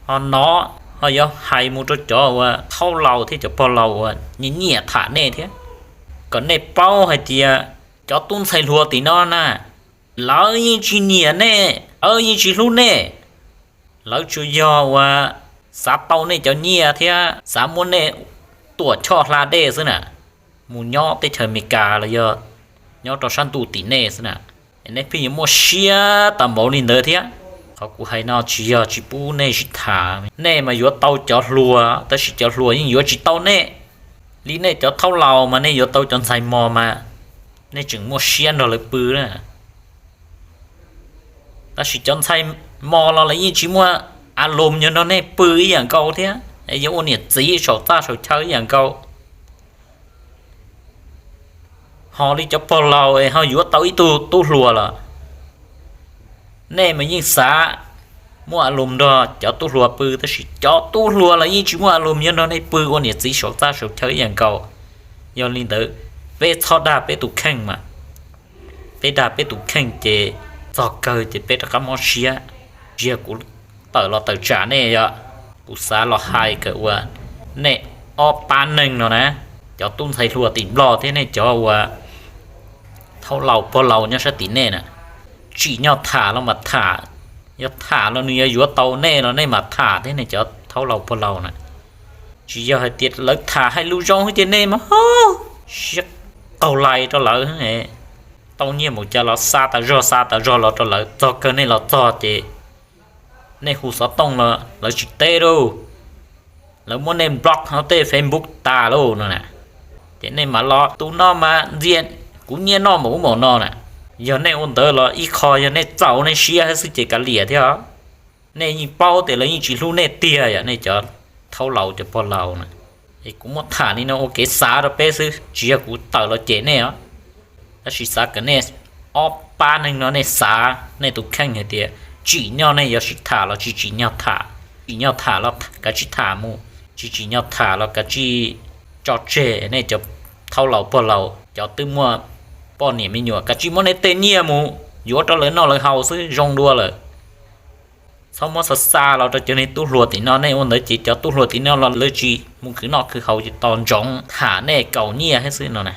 Ho no ho yuav hais mus rau cov uas thaub laus thiab cov pog laus uas nyiam nyiam tham nej thiab, kom nej paub hais tias cov tub ntxhais hluas tim no na, lawv yeej tsis nyiam nej, lawv yeej tsis hlub nej. Lawv tsuas yog uas xav tau nej cov nyiaj thiab xav muab nej tuam choj hla dej xwb na, mus nyob teb chaws Amelikas los yog nyob rau sab ntuj tim nej xwb na. Nej pheej yuav muaj siab tas npaum li ntawd thiab. Qhov kuv hais no tsis yog tsis pub nej sib tham. Nej mas yuav tau cov hluas, tab sis cov hluas yeej yuav tsis tau nej. Li nej cov thaub laus mas nej yuav tau cov ntxhais mos mas nej tseem muaj siab nrog lawv pw na. Tab sis cov ntxhais mos los lawv yeej tsis muaj a lus nyob nrog nej pw ib yam nkaus thiab, yuav ua niam txiv saum txaj saum chaw ib yam nkaus. Ho li cov pog laus ho yuav tau ib tug tub hluas los, nej mas yeej xav muaj a lus nrog cov tub hluas pw, tab sis cov tub hluas los yeej tsis muaj a lus nyob nrog nej pw ua niam txiv saum txaj saum chaw ib yam nkaus. Yog li ntawd, peb txhob dag peb tus kheej mas. Peb dag peb tus kheej ces txog kawg ces peb rov qab mob siab. Tsis yog kuv tawm los tawm tsam nej, yog kuv xav los hais kom uas nej ob pab neeg no na, cov tub ntxhais hluas tim Nplog thiab nej cov uas thaub laus pog laus nyob sab tim nej na, tsim nyog tham los mas tham. Yog tham los nws yuav yuav tau nej los nej mas tham thiab nej cov thaub laus pog laus na. Tsis yog hais tias lawv tham hais lus zoo ces nej mas siab qaug lais rau lawv, tau nyiaj mus cas los xa tas zog xa tas zog los rau lawv, txog kawg nej los txog ces nej hu xov tooj los lawv tsis teb lauj. Lawv muab nej block hauv tej Facebook tas lauj no na. Ces nej mam los tus no mas ntxias kuv nyiaj noj npaum ub npaum no na. Yog nej ua ntawd los ib qho yog nej txaus nej siab xwb ces kav liam thiab. Nej yeej paub tias lawv yeej tsis hlub nej tiag, yog nej cov thaub laus cov pog laus na. Es kuv muab tham li no ua kev xav rau peb xwb, tsis yog kuv tawm los cem nej os. Tab sis xav kom nej ob pab neeg no nej xav nej tus kheej hais tias tsim nyog nej yuav sib tham los tsis tsim nyog tham. Tsim nyog tham los kav tsij tham mus, tsis tsim nyog tham los kav tsij tso tseg nej cov thaub laus pog laus, cov twb muaj poj niam me nyuam, kav tsij muab nej tej nyiaj mus yuav rau lawv noj lawv haus xwb zoo dua lawm. Txhob muab xa xa los rau cov niag tub hluas tim no, nej ua ntawd ces cov tub hluas tim no los lawv tsis mus khwv noj khwv haus ces tos ntsoov tham nej kaus nyiaj thiab xwb no na.